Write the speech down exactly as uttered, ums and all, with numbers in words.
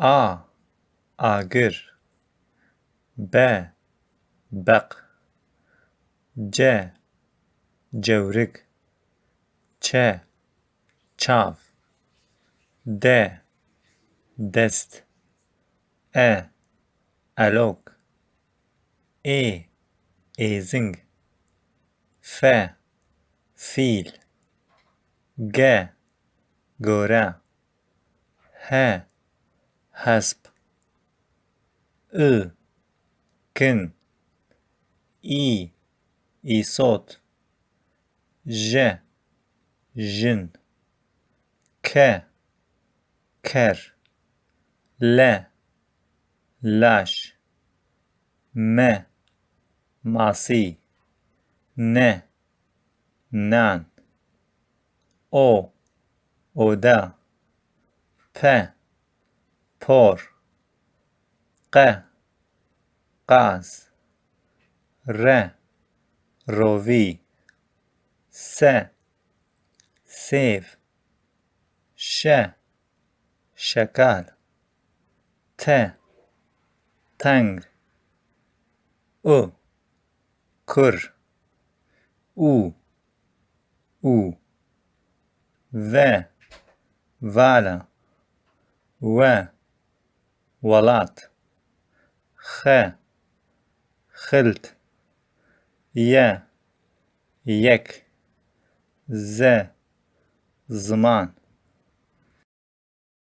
A, agir. B, beq. C, cewrik. Ç, çav. D, dest. E, elok. Ê, êzing. F, fîl. G, gore. H, hesp. I, kin. Î, îsot. J, jin. K, ker. L, laş. M, masî. N, nan. O, oda. P, por. Q, qaz. R, rovî. S, sêv. Ş, şekal. T, teng. U, kur. U, û. V, vala. We, welat. X, xilt. Y, yek. Z, ziman.